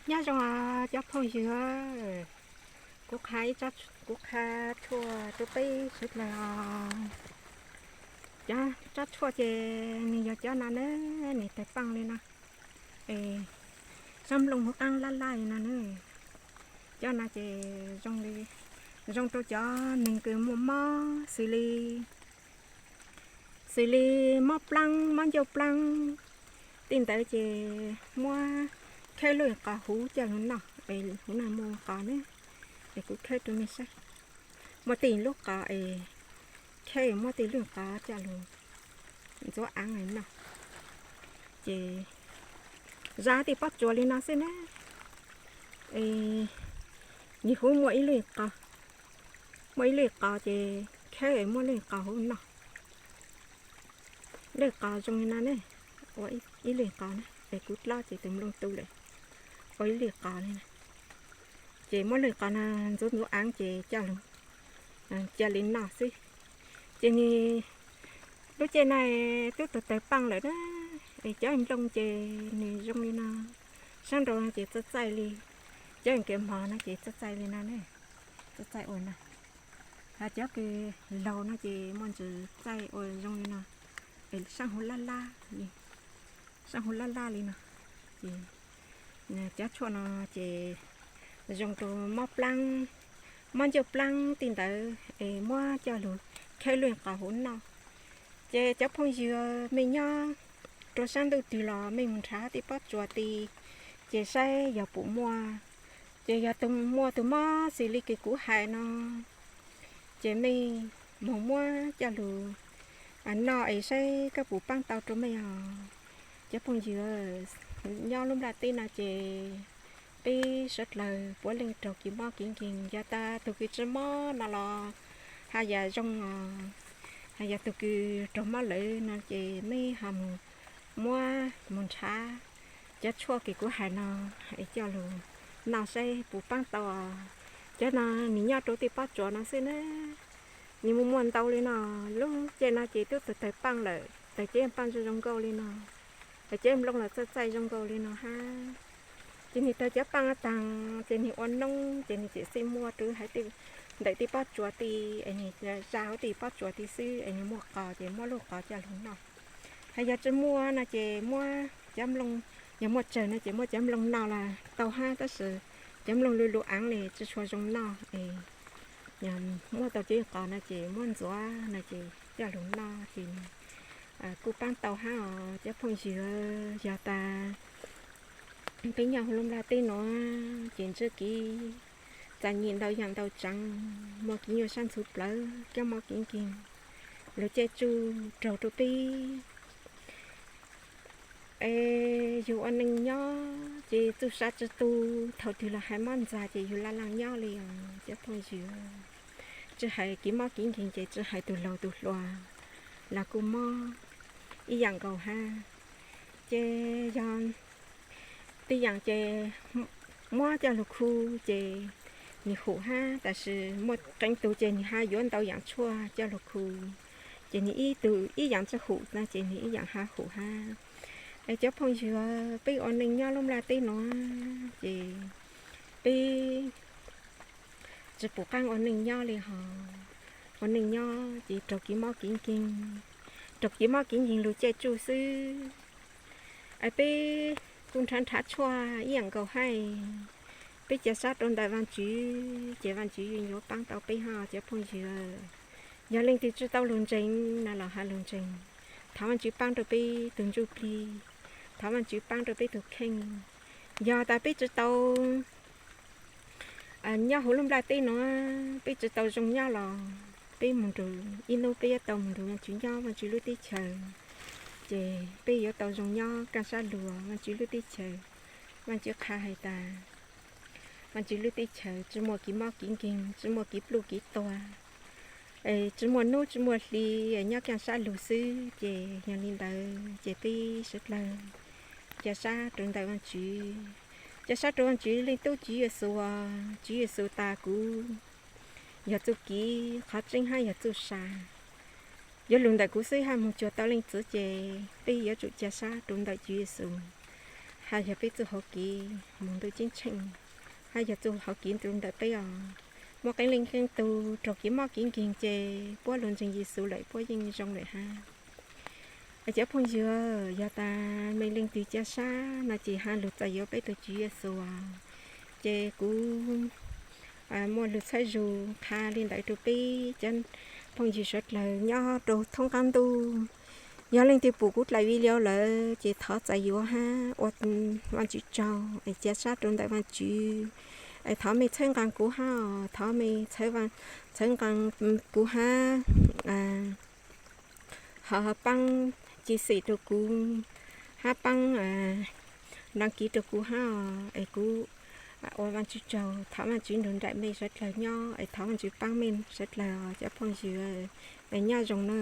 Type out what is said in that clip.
Nyob zoo os cov phooj ywg, kuv qha ib tsob, kuv qha tshuaj rau peb sawv dlawg os. Cov tsob tshuaj ces nws yog cov no na, nws tawg paaj li no, es sab nplooj huv qaab laj laj li no na. Cov no ces zoo li, zoo rau cov neeg kws muaj mob xws li, xws li mob plaab, mob ncauj plaab tej ntawd ces muab khawb lub qos huv coj lug noj, es huv no muaj qos na, es kuv khawb rau mej saib. Muaj tej lub qos es khawb, muaj tej lub qos coj lug ntxuav aav noj. Ces zaj tej pob tsuas li no xwb na, es nws huv muaj ib lub qos, muaj ib lub qos ces khawb muab lub qos huv noj. Lub qos zoo li no ne, ua ib lub qos na, es kuv dlob ces tus nplooj tu lawm, ua ib lub qos li na. Ces muab lub qos no ntxuav ntxuav aav ces coj lug cia li noj xwb. Ces nws, lub caij no twb tawg tawg paaj lawm na, es cov nplooj ces nws zoo li no, sab nraud no ces txaij txaij li, cov kev mos no ces txaij txaij li no ne, txaij txaij ua no. Hos cov kws laug no ces muaj ntsis txaij ua zoo li no, es sab huv laj laj li, sab huv laj laj li no. Ces cov tshuaj no ces zoo rau mob plaab, mob ncauj plaab tej ntawd es muab coj lug khawb lub qos huv noj. Ces cov phooj ywg mej nyob rau sab ntuj twg los mej mus nrhav tej pob tsuas ti, ces saib yog puas muaj. Ces yog tus muaj tus mob xws li kws kuv hais no, ces mej mus muab coj lug noj es saib koj puas paab tau rau mej os. Cov phooj ywg, nyob lub nplaj teb no ces peb sawv dlawg puav leej raug kev mob kev nkeeg, yog tas tug kws tsi mob no los has yam zoo os, has yog tug kws raug mob lawm no ces mej ho mus muab mus nrhav cov tshuaj kws kuv hais no es coj lug noj saib puas paab tau os. Cov no nws nyob rau tej pob tsuas no xwb na. Nws muaj muaj ntau li no, lub caij no ces twb tawg tawg paaj lawm, tawg cev paaj zoo zoo nkauj li no, tawg cev nplooj los txaij txaij zoo nkauj li no hab. Ces nws tawg cov paaj taag ces nws ua noob ces nws tseem xij muaj rau haiv ntawm tej pob tsuas ti, es nws zaj huv tej pob tsuas ti xwb es nws muaj qos ces muab lub qos coj lug noj. Hos yog tsi muaj no ces muab cov nplooj, yog muaj tsawg no ces muab cov nplooj noj los tau hab, tab sis cov nplooj lug lug aav li tsi tshua zoo noj es muab tau cev qos no ces muab ntxuav no ces coj lug noj ces kuj paab tau hab os cov phooj ywg. Yog tas peb nyob huv lub nplaj teb nuav ces ntsib kev txom nyem ntau yaam ntau tsev, muaj kev nyuaj sab ntxhuv plawv, kev mob kev nkeeg, lug caij tsuj raug rau peb. Es yug ua neej nyob ces txuj sa tsi tu, thaum twg los hais mob ntxag ces yug laj laj nyob li os cov phooj ywg. Tsi hais kev mob kev nkeeg ces tsi hais tus laug tus hluas los kuj mob ib yaam nkaus hab. Ces yog tej yaam ces muab coj lug khu ces nws hum hab, tab sis muaj qee tug ces nws ho yuav ntau yaam tshuaj coj lug khu, ces nws ib tug ib yaam tsi hum na ces nws ib yaam ho hum hab. Es cov phooj ywg, peb ua neej nyob lub nplaj teb nuav ces peb tsi pum qaab ua neej nyob li hos. Ua neej nyob ces raug kev mob kev nkeeg, raug kev mob kev nkeeg lug caij tsuj xwb. Es peb kuj nrhav nrhav tshuaj ib yaam nkaus hab. Peb ca sab rau ntawm Vaajtswv ces Vaajtswv yuav paab tau peb hab cov phooj ywg. Yog leej twg tsi tau lug ntseeg no los ho lug ntseeg, thov Vaajtswv paab rau peb tug ntsuj plig, thov Vaajtswv paab rau peb tug kheej. Yog tas peb tsi tau nyob huv lub nplaj teb nuav, peb tsi tau zoo nyob los peb moog nrug, ib nub peb yuav tau moog nrug Vaajtswv nyob Vaajtswv lub teb chaws, ces peb yuav tau zoo nyob kaaj sab lug Vaajtswv lub teb chaws. Vaajtswv qha has tas Vaajtswv lub teb chaws tsi muaj kev mob kev nkeeg, tsi muaj kev pluj kev tuag, tsi muaj nub tsi muaj hli, nyob kaaj sab lug xwb. Ces yog li ntawd ces peb sawv dlawg ca sab rau ntawm Vaajtswv, ca sab rau Vaajtswv Leej Tub Tswv Yexus. Tswv Yexus tas kuv yog txuj kev, qhov tseeb hab yog txuj sa. Yuav lug ntawm kuv xwb hab moog cuag tau Leej Txiv, ces peb yuav tsum ca sab rau ntawm Tswv Yexus. hab yog peb txuj hauv kev mus ntuj ceeb tsheej, hab yog txuj hauv kev rau ntawm peb os. Muaj qee leej qee tug raug kev mob kev nkeeg ces puab lug ntseeg Yexus lawm puab yeej zoo lawm hab. Cov phooj ywg, yog tas mej leej twg ca sab no ces hab lug txais yuav peb tug Tswv Yexus os. Ces kuv muaj lug txhawb zug qha le ntawd rau peb cov phooj ywg suav dlawg nyob rau thoob qaab ntuj. Yog leej twg pum kuv dlaim video lawm ces thov txais yuav hab ua Vaajtswv tsaug es ca sab rau ntawm Vaajtswv. Es thov mej txhawb nqaa kuv hab, thov mej txhawb nqaa kuv hab, ho paab chia sẻ rau kuv, hab paab đăng ký rau kuv hab, es kuv ua Vaajtswv tsaug. Thov Vaajtswv nrug nraim mej suav dlawg nyob, es thov Vaajtswv paab mej suav dlawg cov phooj ywg, es nyob zoo na.